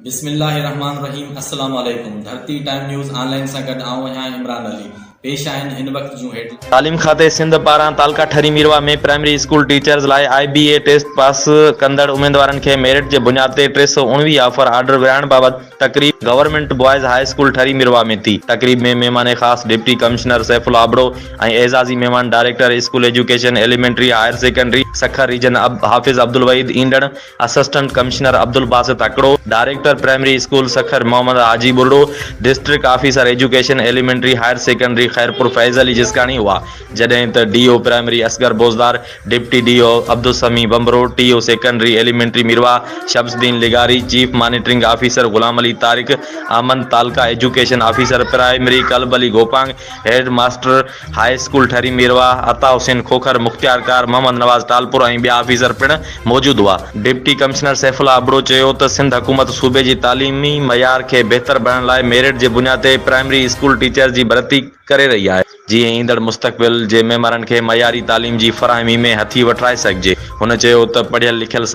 بسم الله الرحمٰن الرحيم السلام عليڪم ڌرتي ٽائيم نيوز آن لائين سان گڏ آئون آهيان عمران علي پيش آهن هن وقت جون هيڊ تعليم کاتي سنڌ پاران تعلقه Thari Mirwah ۾ primary school teachers لاء آء بي اي ٽيسٽ پاس ڪندڙ اميدوارن کي ميرٽ جي بنياد تي 319 آفر آرڊر ورهائڻ بابت تقريب government boys high school Thari Mirwah ۾ ٿي. تقريب ۾ مهمان خاص ڊپٽي ڪمشنر سيف الله ابڙو ۽ اعزازي مهمان director school education elementary higher secondary Sukkur region Hafiz Abdul Wahid Indar assistant commissioner Abdul Basit Hakro, director primary school Sukkur Muhammad Haji Burdo, district officer education elementary higher secondary Khairpur Faiz Ali Jiskani هئا، جڏهن ته D O primary Asghar Bozdar, deputy D O Abdul Sami Bhanbhro, T O secondary elementary Mirwah Shams Uddin لغاري، chief monitoring officer Ghulam Ali Tariq Ahmed, taluka education officer primary Qalb Ali Gopang, head master high school Thari Mirwah Ata Hussain Khokhar, مختيارڪار محمد نواز ٽالپر ۽ ٻيا officer پڻ موجود هئا. Deputy commissioner سيف الله ابڙو چيو ته سنڌ حڪومت صوبي جي تعليمي معيار کي بهتر بڻائڻ لاء ميرٽ جي بنياد تي پرائمري اسڪول ٽيچرز جي ڀرتي ڪري رهي آهي، جيئن ايندڙ مستقبل جي معمارن کي معياري تعليم جي فراهمي ۾ هٿي وٺرائي سگهجي. هن چيو ته پڙهيل لکيل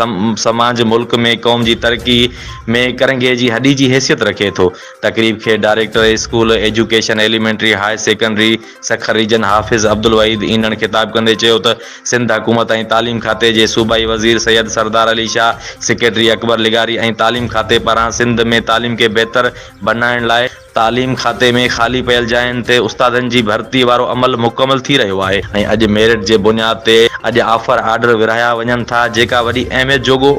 سماج ملڪ ۾ قوم جي ترقي ۾ ڪرنگهي جي هڏي جي حيثيت رکي ٿو. تقريب کي director school education elementary high secondary Sukkur region Hafiz Abdul Wahid Indar خطاب ڪندي چيو ته سنڌ حڪومت ۽ تعليم کاتي جي صوبائي وزير سيد سردار علي شاهه، سيڪريٽري اڪبر لغاري ۽ تعليم کاتي پاران سنڌ ۾ تعليم کي بهتر بنائڻ لاء تعليم کاتي ۾ خالي پيل جاين تي استادن جي ڀرتي وارو عمل مڪمل ٿي رهيو آهي ۽ اڄ ميرٽ جي بنياد تي اڄ آفر آرڊر ورهايا وڃن ٿا جيڪا وڏي اهميت جوڳو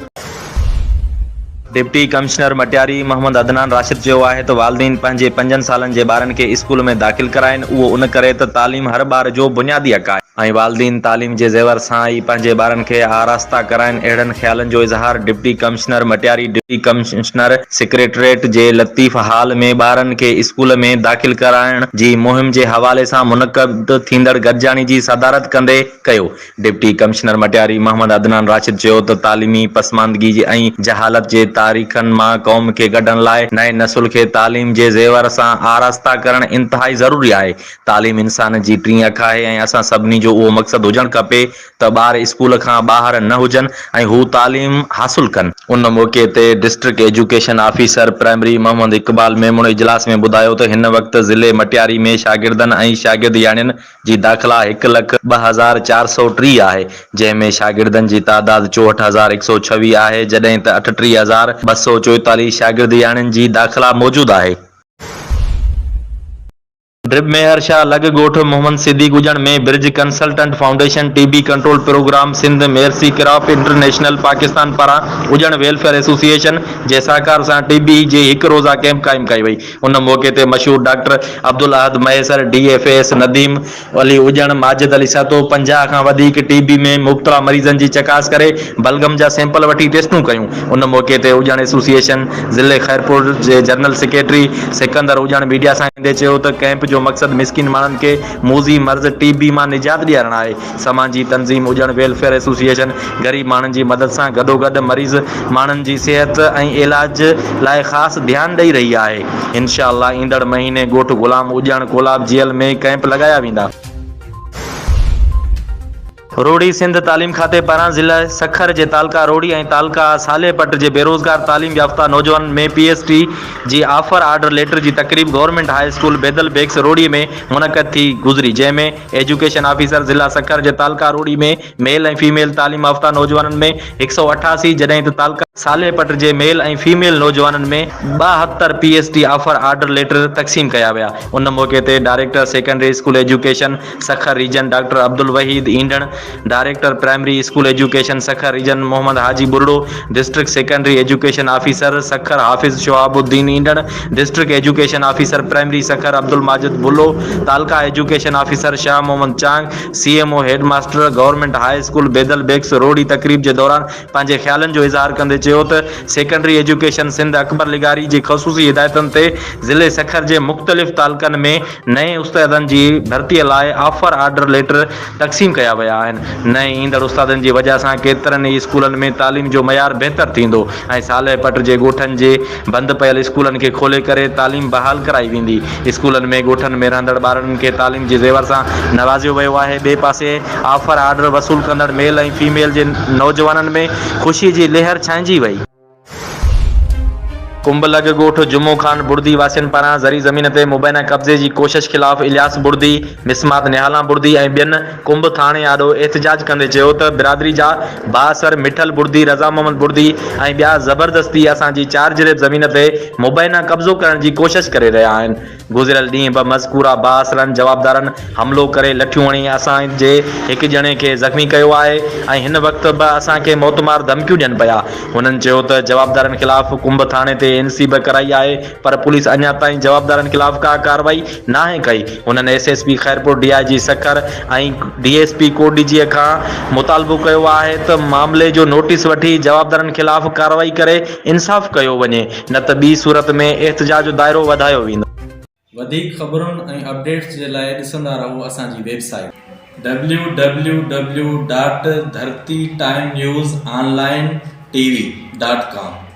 ڊپٽي ڪمشنر مٽياري محمد عدنان راشد چيو آهي ته والدين پنهنجي پنجن سالن جي ٻارن کي اسڪول ۾ داخل ڪرائين اهو ان ڪري ته تعليم هر ٻار جو بنيادي حق آهي ۽ والدين تعليم جي زيور سان ئي پنهنجي ٻارن کي آراسته ڪرائين اهڙن خيالن جو اظهار deputy commissioner Matiari deputy commissioner secretariat جي لطيف هال ۾ ٻارن کي اسڪول ۾ داخل ڪرائڻ جي مهم جي حوالي سان منعقد ٿيندڙ گڏجاڻي جي صدارت ڪندي ڪيو. ڊپٽي ڪمشنر مٽياري محمد عدنان راشد چيو ته تعليمي پسماندگي ۽ جهالت جي تاريخن مان قوم کي ڪڍڻ لاء نئين نسل کي تعليم جي زيور سان آراسته ڪرڻ انتهائي ضروري آهي، تعليم انسان جي ٽين اک آهي ۽ اسان سڀني جو اهو مقصد هجڻ کپي ته ٻار اسڪول کان ٻاهر نه هجن ۽ هو تعليم حاصل ڪن. ان موقعي تي district education officer primary Muhammad Iqbal Memon اجلاس ۾ ٻڌايو ته هن وقت ضلعي مٽياري ۾ شاگردن ۽ شاگردياڻين جي داخلا 1,02,430 آهي، جنهن ۾ شاگردن جي تعداد 64,126 آهي، جڏهن ته 38,244 شاگردياڻين جي داخلا موجود آهي. ڊرپ ميهر شاهه لڳ ڳوٺ Muhammad Siddique Ujan ۾ bridge consultant foundation T B control programme Sindh mercy corps international Pakistan پاران اڄڻ ويلفيئر ايسوسيئيشن جي سهڪار سان ٽي بي جي هڪ روزه ڪئمپ قائم ڪئي وئي ان موقعي تي مشهور doctor Abdul Ahad Mahesar, D F S Nadeem Ali Ujan, Majid Ali Sahito 50 کان وڌيڪ ٽي بي ۾ مبتلا مريضن جي چڪاس ڪري بلغم جا سيمپل وٺي ٽيسٽون ڪيون. ان موقعي تي اڄڻ ايسوسيئيشن ضلعي خيرپور جي جنرل سيڪريٽري سڪندر اڄڻ ميڊيا سان ڳالهائيندي چيو ته ڪئمپ جو مقصد مسڪين ماڻهن کي موذي مرض ٽي بي مان نجات ڏيارڻ آهي. سماجي تنظيم اڄڻ ويلفيئر ايسوسيئيشن غريب ماڻهن جي مدد سان گڏوگڏ مريض ماڻهن جي صحت ۽ علاج لاء خاص ڌيان ڏئي رهي آهي. انشاء الله ايندڙ مهيني ڳوٺ غلام اڄڻ ڪولاب جيل ۾ ڪئمپ لڳايا ويندا. روهڙي، سنڌ تعليم کاتي پاران ضلع سکر جي تعلقه روهڙي ۽ تعلقه صالح پٽ جي بيروزگار تعليم يافته نوجوانن ۾ پي ايس ٽي جي آفر آرڊر ليٽر جي تقريب government high school Bedil Bux Rohri ۾ منعقد ٿي گذري جنهن ۾ ايجوڪيشن آفيسر ضلع سکر جي تعلقه روهڙي ۾ ميل ۽ فيميل تعليم يافته نوجوانن ۾ 188 جڏهن ته تعلقه صالح پٽ جي ميل ۽ فيميل نوجوانن ۾ 72 P S T offer order letter تقسيم ڪيا ويا ان موقعي تي director secondary school education Sukkur region doctor Abdul Wahid Indar, director primary school education Sukkur region Muhammad Haji Burdo, district secondary education officer Sukkur Hafiz Shahab Uddin Indar, district education officer primary Sukkur Abdul Majid Bullo, taluka education officer Shah Muhammad Chang, C M O head master government high school Bedil Bux Rohri تقريب جي دوران پنهنجي خيالن جو اظهار ڪندي چيو ته سيڪنڊري ايجوڪيشن سنڌ اڪبر لغاري جي خصوصي هدايتن تي ضلعي سکر جي مختلف تعلقن ۾ نئين استادن جي ڀرتي لاء آفر آرڊر ليٽر تقسيم ڪيا ويا آهن، نئين ايندڙ استادن جي وجهه سان ڪيترن ئي اسڪولن ۾ تعليم جو معيار بهتر ٿيندو ۽ صالح پٽ جي ڳوٺن جي بند پيل اسڪولن کي کولي ڪري تعليم بحال ڪرائي ويندي، اسڪولن ۾ ڳوٺن ۾ رهندڙ ٻارڙن کي تعليم جي زيور سان نوازيو ويو آهي، ٻئي پاسي آفر آرڊر وصول ڪندڙ ميل ۽ فيميل جي نوجوانن ۾ خوشي جي لهر ڇانئجي وئي. ڪنب لڳ ڳوٺ جمعو خان بڙدي واسين پاران زرعي زمين تي مبينا قبضي جي ڪوشش خلاف الياس بڙدي، مسمات نهالان بڙدي ۽ ٻين ڪنب ٿاڻي آڏو احتجاج ڪندي چيو ته برادري جا بااثر مٺل بڙدي، رضا محمد بڙدي ۽ ٻيا زبردستي اسان جي چارجريب زمين تي مبينا قبضو ڪرڻ جي ڪوشش ڪري رهيا آهن. گذريل ڏينهن به مذڪوره بااثرن جوابدارن حملو ڪري لٺيون هڻي اسان جي هڪ ڄڻي کي زخمي ڪيو آهي ۽ هن وقت به اسان کي موتمار ڌمڪيون ڏين پيا. هنن چيو ته جوابدارن خلاف ڪنب ٿاڻي تي اين سي به ڪرائي آهي پر پوليس اڃا تائين جوابدارن خلاف ڪا ڪارروائي ناهي ڪئي. هنن S S P Khairpur, D I G Sukkur ۽ D S P Kotdiji کان مطالبو ڪيو آهي ته معاملي جو نوٽيس وٺي جوابدارن خلاف ڪارروائي ڪري انصاف ڪيو وڃي. نه ته ٻي صورت ۾ احتجاج جو دائرو وڌايو ويندو. وڌيڪ خبرن ۽ اپڊيٽس جي لاء ڏسندا رهو اسان جي website. W W W dot Dharti time news online T V dot com.